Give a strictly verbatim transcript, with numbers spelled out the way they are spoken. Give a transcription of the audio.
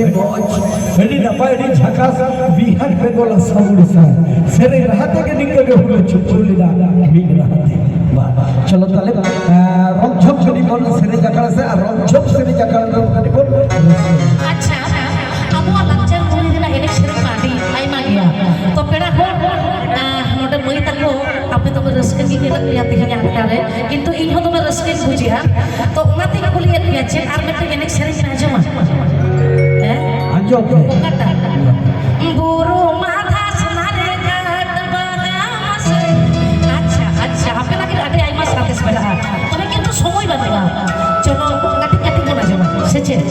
ᱢᱚᱡᱽ, ᱟᱹᱰᱤ ᱱᱟᱯᱟᱭ, ᱟᱹᱰᱤ ᱡᱷᱟᱠᱟᱥ ᱵᱤᱦᱟᱨ ᱵᱮᱝᱜᱚᱞ ᱟᱥᱟᱢ ᱩᱲᱤᱥᱥᱟ ᱥᱮᱨᱮᱧ ᱨᱟᱦᱟ ᱛᱮᱜᱮ ᱱᱤᱝᱠᱟᱹ ᱜᱮ ᱦᱩᱲᱩ ᱪᱷᱩᱴᱠᱩ ᱞᱮᱱᱟ ᱢᱤᱫ ᱨᱟᱦᱟ ᱛᱮ᱾ ᱵᱟᱦ, ᱪᱚᱞᱚ ᱛᱟᱦᱞᱮ, ᱟᱸ, ᱨᱚᱢ ᱡᱷᱚᱢ ᱠᱟᱹᱴᱤᱡ ᱵᱚᱱ ᱥᱮᱨᱮᱧ ᱟᱠᱷᱲᱟ ᱥᱮ ᱟᱨ ᱨᱚᱢ ᱡᱷᱚᱢ ᱥᱮᱨᱮᱧ ᱟᱠᱷᱲᱟ ᱨᱮ ᱠᱟᱹᱴᱤᱡ ᱵᱚᱱ ᱨᱟᱹᱥᱠᱟᱹᱭᱟ᱾ ᱟᱪᱪᱷᱟ, ᱟᱵᱚᱣᱟᱜ ᱞᱟᱠᱪᱟᱨ ᱠᱩᱲᱤ ᱨᱮᱱᱟᱜ ᱮᱱᱮᱡ ᱥᱮᱨᱮᱧ ᱢᱟ ᱟᱹᱰᱤ ᱟᱭᱢᱟ ᱜᱮᱭᱟ᱾ ᱛᱚ ᱯᱮᱲᱟ ᱦᱚᱲ, ᱟᱸ, ᱱᱚᱰᱮ ᱢᱟᱹᱭ ᱛᱟᱠᱚ, ᱟᱯᱮ ᱫᱚᱯᱮ ᱨᱟᱹᱥᱠᱟᱹ ᱜᱮ ᱧᱮᱞᱚᱜ ᱜᱮᱭᱟ ᱛᱮᱦᱮᱧᱟᱜ ᱟᱠᱷᱲᱟ ᱨᱮ, ᱠᱤᱱᱛᱩ ᱤᱧ ᱦᱚᱸ ᱫᱚᱢᱮ ᱨᱟᱹᱥᱠᱟᱹᱧ ᱵᱩᱡᱷᱟᱹᱣᱟ᱾ ᱛᱚ ᱚᱱᱟᱛᱮᱧ ᱠᱩᱞᱤᱭᱮᱫ ᱯᱮᱭᱟ, ᱪᱮᱫ ᱟᱨ ᱢᱤᱫᱴᱮᱱ ᱮᱱᱮᱡ ᱥᱮᱨᱮᱧ ᱯᱮ ᱟᱸᱡᱚᱢᱟ? ᱦᱮᱸ? ᱟᱸᱡᱚᱢ ᱯᱮ᱾ ᱚᱠᱟᱴᱟᱜ? ᱵᱩᱨᱩ ᱢᱟᱫᱷᱟ ᱥᱚᱱᱟ ᱨᱮ ᱠᱟᱴ ᱵᱟᱜᱟᱱ ᱥᱮ᱾ ᱟᱪᱪᱷᱟ, ᱟᱪᱪᱷᱟ, ᱟᱯᱮ ᱞᱟᱹᱜᱤᱫ ᱟᱹᱰᱤ ᱟᱭᱢᱟ ᱥᱟᱸᱫᱮᱥ ᱢᱮᱱᱟᱜᱼᱟ᱾ ᱛᱚᱵᱮ ᱠᱤᱱᱛᱩ ᱥᱚᱢᱚᱭ ᱵᱟᱹᱱᱩᱜᱼᱟ᱾ ᱪᱚᱞᱚ, ᱠᱟᱹᱴᱤᱡ ᱠᱟᱹᱴᱤᱡ ᱵᱚᱱ ᱟᱸᱡᱚᱢᱟ, ᱥᱮ ᱪᱮᱫ?